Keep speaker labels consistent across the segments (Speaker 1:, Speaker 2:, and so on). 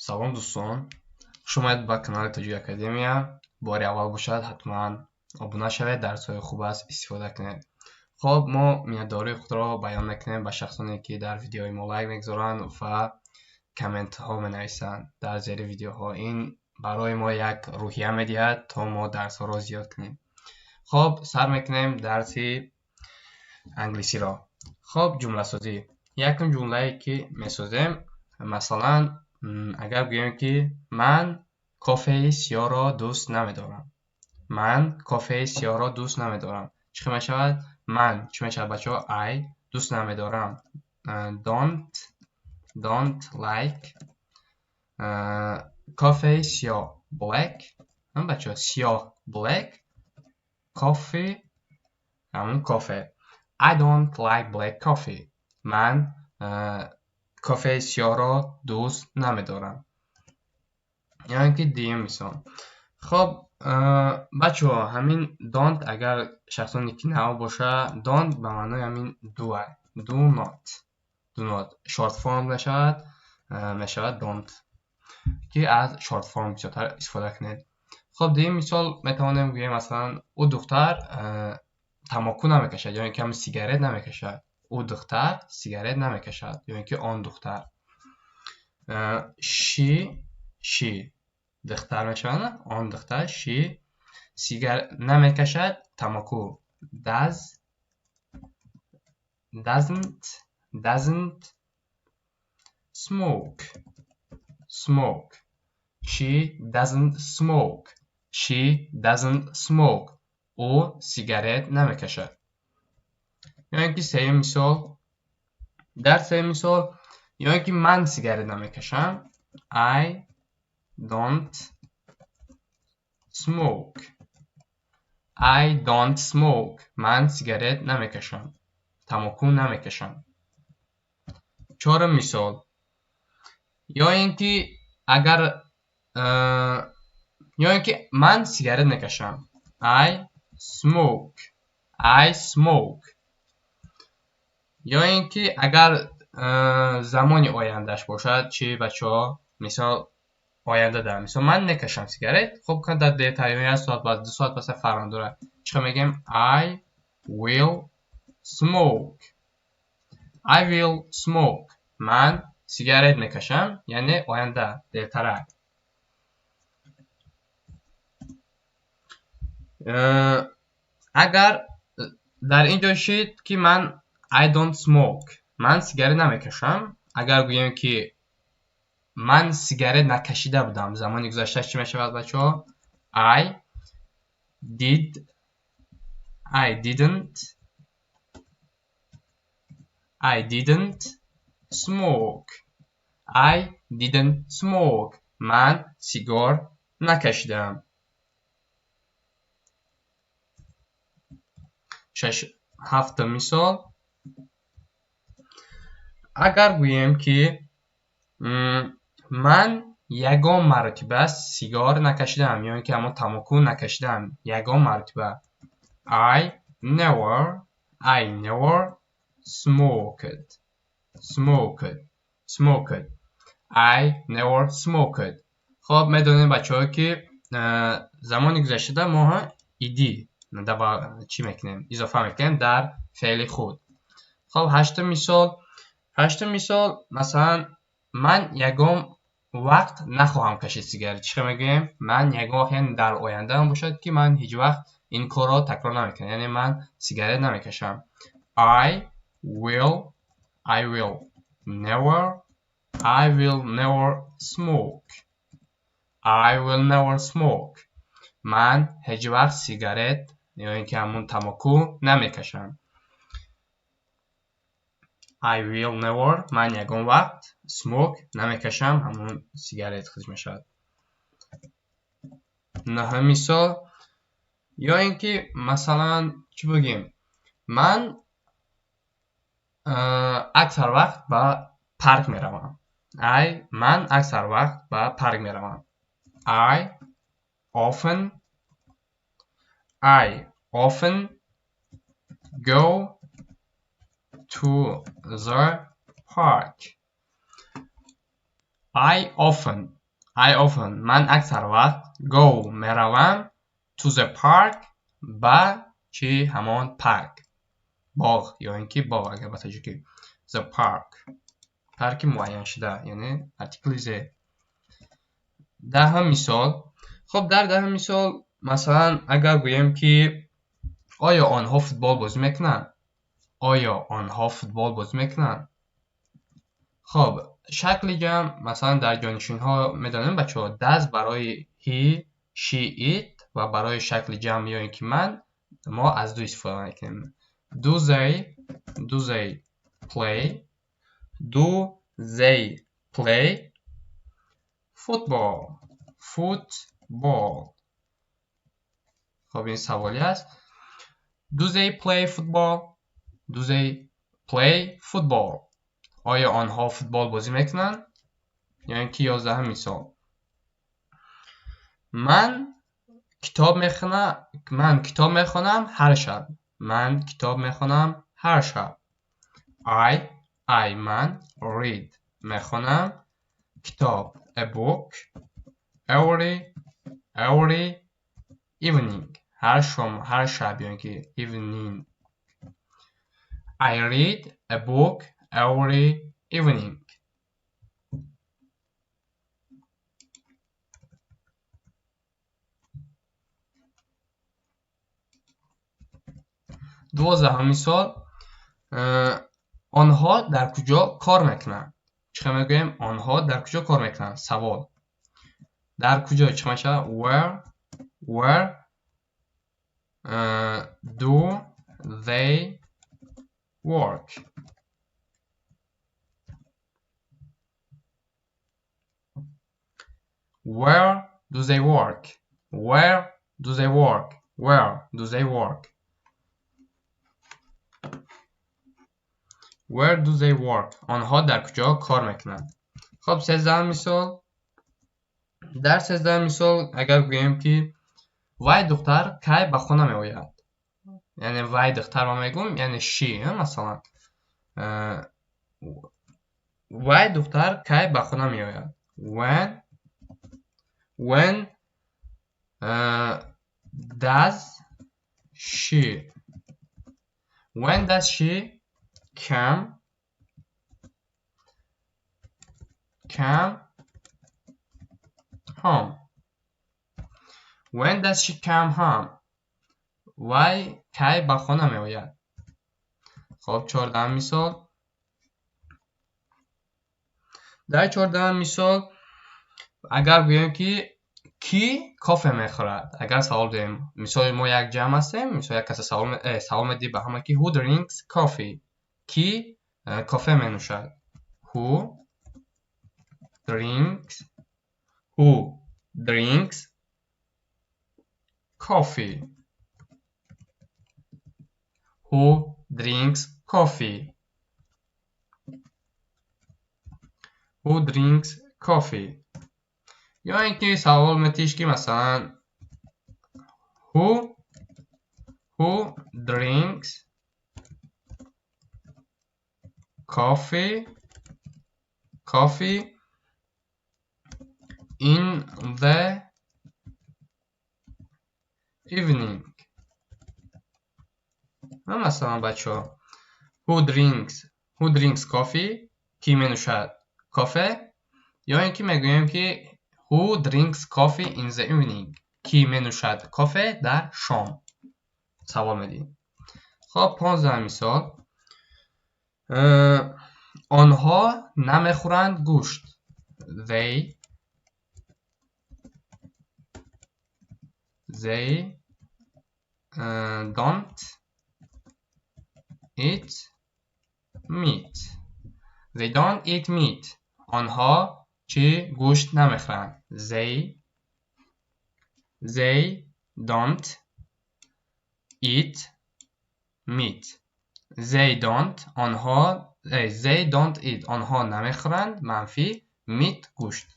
Speaker 1: Салом, дӯстон, хуш омадед ба канали Тоҷик Академия. Бори аввал бошад, ҳатман обуна шавед, дарсҳои хуб аст, истифода кунед. Хоб, мо миннатдории худро баён мекунем ба шахсоне, ки дар видеои мо лайк мегузоранд ва комментҳо менависанд дар зери видеоҳо. Ин барои мо як рӯҳия медиҳад, то мо дарсҳоро зиёд кунем. Хоб, сар мекунем дарси англисиро. Хоб, ҷумласозӣ. Якум ҷумлае, ки месозем, масалан, агар гӯем, ки ман кофеи сиёҳро дӯст намедорам. Ман кофеи сиёҳро дӯст намедорам. Чӣ хел мешавад? Ман чӣ мешавад, бачаҳо? I. Дӯст намедорам, don't like. Кофеи сиёҳ, black, бачаҳо, сиёҳ, black, coffee, ҳамун кофе. I don't like black coffee. Ман кофеи сиёҳро дӯст намедорам. Ё ин ки дуюм мисол. Хоб, бачаҳо, ҳамин don't, агар шахсоне ки нав боша, don't ба маънои ҳамин do, do not, do not short form мешавад don't, ки аз short form бисёртар истифода кунед. Хоб, дуюм мисол метавонем гӯем, масалан, ӯ духтар тамоку намекашад ё ин ки ҳамин сигарет намекашад. Ӯ духтар сигарет намекашад ё ин ки он духтар. She духтар мешавад, он духтар, she сигар намекашад, тамоку, doesn't smoke. She doesn't smoke. She doesn't smoke. Ӯ сигарет намекашад. Ё ин ки сеюм мисол. Дар сеюм мисол, ё ин ки ман сигарет намекашам, I don't smoke. I don't smoke. Ман сигарет намекашам, тамоку намекашам. Чорум мисол. Ё ин ки агар, ё ин ки ман сигарет мекашам, I smoke. I smoke. Ё ин ки агар замони ояндаш бошад чӣ, бачаҳо? Мисол, ояндада, мисол, ман мекашам сигарет. Хуб, дар дертар, ё як соат баъд, 2 соат пас, фарқ надорад. Чӣ хел мегӯем? I will smoke. I will smoke. Ман сигарет мекашам, яъне оянда, дертарак. Агар дар ин ҷо шид, ки ман I don't smoke, ман сигарет намекашам, агар гӯем, ки ман сигарет накашида будам, замони гузаштааш чӣ мешавад, бачаҳо? I didn't smoke. I didn't smoke. Ман сигор накашидам. Шаш, ҳафтум мисол. Агар гӯем, ки ман ягон маротиба сигор накашидаам ё ин ки ҳамон тамоку накашидаам, ягон маротиба, I never smoked. I never smoked. Хоб, медонем, бачаҳо, ки замони гузаштада мо ed чӣ мекунем? Изофа мекунем дар феъли худ. Хоб, ҳаштум мисол. Ҳаштум мисол, масалан, ман ягон вақт нахоҳам кашид сигарет. Чӣ хел мегӯем? Ман ягон вақт, яъне дар ояндаам бошад, ки ман ҳеҷ вақт ин корро такрор намекунам, яъне ман сигарет намекашам. I will never smoke. I will never smoke. Ман ҳеҷ вақт сигарет ё ин ки ҳамун тамоку намекашам. I will never, ман ягон вақт, smoke, намекашам, ҳамун сигарет худш мешавад. Наҳум мисол. Ё ин ки, масалан, чӣ бигӯем? Ман аксар вақт ба Парк меравам. I, ман аксар вақт ба парк меравам. I often go to the park. I often, ман аксар вақт, go, меравам, to the park, ба чӣ? Ҳамон парк, боғ ё ин ки боғ агар ба тоҷикӣ, the park, парки муайяншуда, яъне артикли the. Даҳум мисол. Хуб, дар даҳум мисол, масалан, агар гӯем, ки оё онҳо футбол бозӣ мекунанд? Оё онҳо футбол бозӣ мекунанд? Хуб, шакли ҷамъ, масалан, дар ҷонишинҳо медонем, бачаҳо, does барои he, she, it ва барои шакли ҷамъ ё ин ки ман, мо аз do истифода мекунем. Do they play, do they play football? Football. Хуб, ин саволе аст. Do they play football? Do they play football? Оё онҳо футбол бозӣ мекунанд? Ё ин ки 11-ум мисол. Ман китоб мехонам, ман китоб мехонам ҳар шаб. Ман китоб мехонам ҳар шаб. I, ман, read, мехонам, китоб, a book, every evening, ҳар шом, ҳар шаб ё ин ки evening. I read a book every evening. 12-ум мисол. Онҳо дар куҷо кор мекунанд? Чӣ хел мегӯем? Онҳо дар куҷо кор мекунанд? Савол. Дар куҷо чӣ мешавад? Where do they work? Where do they work? Where do they work? Where do they work? Where do they work? Онҳо дар куҷо кор мекунанд? Хуб, 13-ум мисол. Дар 13-ум мисол агар гӯем, ки вай духтар кай ба хона меояд, яъне вай духтар ма мегӯм, яъне she, масалан, вай духтар кай ба хона меояд? When does she, when does she come home? When does she come home? Вай кай ба хона меояд? Хуб, 14-ум мисол. Дар 14-ум мисол агар гӯем, ки кӣ кофе мехӯрад, агар савол диҳем, мисоли мо як ҷамъ ҳастем, мисол, як каса савол медиҳӣ ба ҳама, ки who drinks coffee? Кӣ кофе менӯшад? Who drinks coffee? Who drinks coffee? Who drinks coffee? Ё ин ки савол метиш, ки масалан, who drinks coffee in the evening? Масалан, бачаҳо, who drinks coffee? Кӣ менӯшад кофе? Ё ин ки мегӯем, ки who drinks coffee in the evening? Кӣ менӯшад кофе дар шом? Савол медиҳем. Хуб, 15-ум мисол. Онҳо намехӯранд гӯшт. They don't eat meat. They don't eat meat. Онҳо чӣ? Гӯшт намехӯранд. They don't eat meat. They don't, онҳо. They don't eat. Онҳо намехӯранд. Манфӣ meat, гӯшт.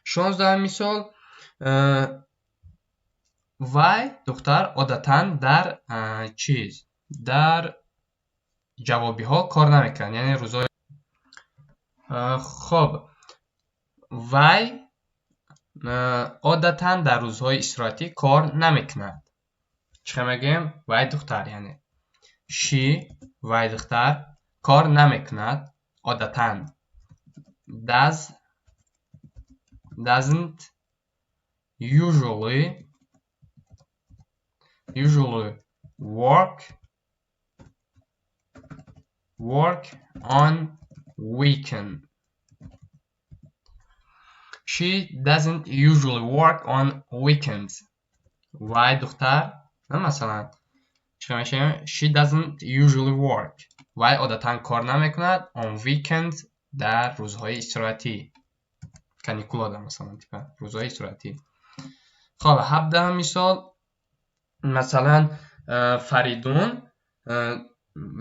Speaker 1: 16 мисол. Вай духтар одатан дар чиз, дар ҷавобиҳо кор намекунад, яъне рӯзҳои. Хоб, вай одатан дар рӯзҳои истироҳатӣ кор намекунад. Чӣ хел мегӯем? Вай духтар, яъне she, вай духтар кор намекунад одатан. Doesn't usually work on weekend. She doesn't usually work on weekends. Вай духтар, масалан, чӣ мешавем? She doesn't usually work. Вай одатан кор намекунад on weekends, дар рӯзҳои истироҳатӣ. Каникулода, масалан, типа рӯзҳои истироҳатӣ. Хоб, 17 мисол. Масалан, Фаридун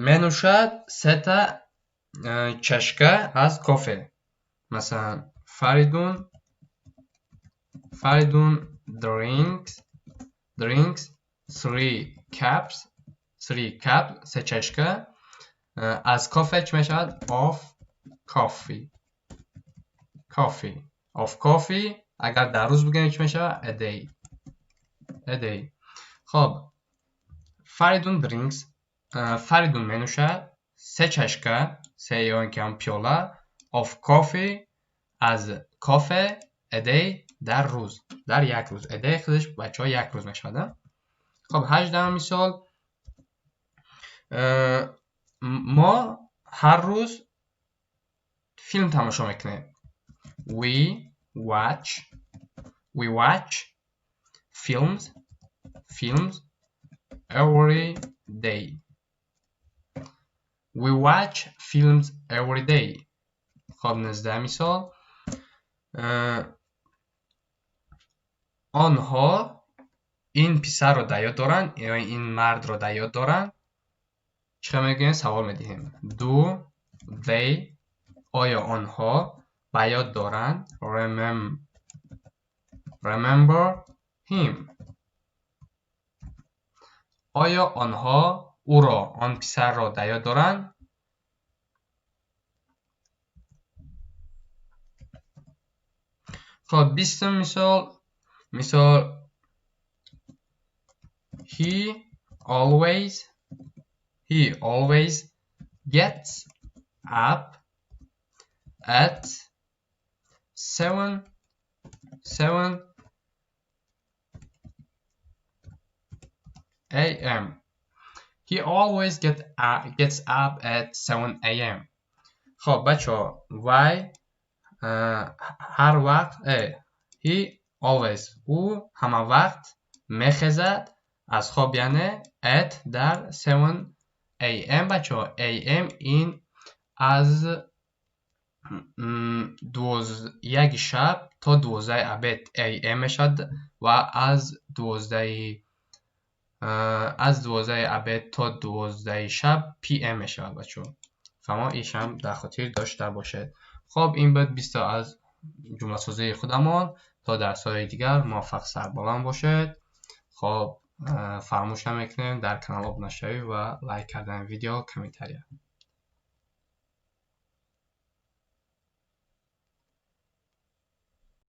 Speaker 1: менӯшад сета чашка аз кофе. Масалан, Фаридун drinks three cups, се чашка аз кофе. Чӣ мешавад? Of coffee. Of coffee. Агар дар рӯз бигӯем, чӣ мешавад? A day, a day. Хоб, Фаридун drinks, Фаридун менӯшад се чашка, се ё ин ки ҳам пиёла, of coffee, аз кофе, a day, дар рӯз, дар як рӯз. A day худаш, бачаҳо, як рӯз мешавад. Хоб, 18 мисол. Мо ҳар рӯз филм тамошо мекунем. We watch films every day. We watch films every day. Хоб, 19 мисол. Онҳо ин писарро дар ёд доранд ё ин мардро дар ёд доранд. Чӣ хел мегӯем? Савол медиҳем. Do they, оё онҳо ба ёд доранд, remember him? Оё онҳо ӯро, он писарро дар ёд доранд? Хоб, 20-ум мисол. Мисол, he always gets up at 7 a.m. He always gets up at 7 a.m. Хоб, бачаҳо, вай ҳар вақт, he always, ӯ ҳама вақт мехезад аз хоб, яъне at, дар, 7 a.m. Бачаҳо, a.m. ин аз 1-и шаб то 12-и обед a.m. мешавад ва аз 12-и обед то 12-и шаб p.m. мешавад, бачаҳо. Фаҳмо, ишам дар хотир дошта бошед. Хоб, ин буд 20 аз ҷумласозии худамон. То дарсҳои дигар муваффақ, сарбаланд бошед. Хоб, фаромӯш намекунем дар канал обуна шавӣ ва лайк кардани видео, комментария.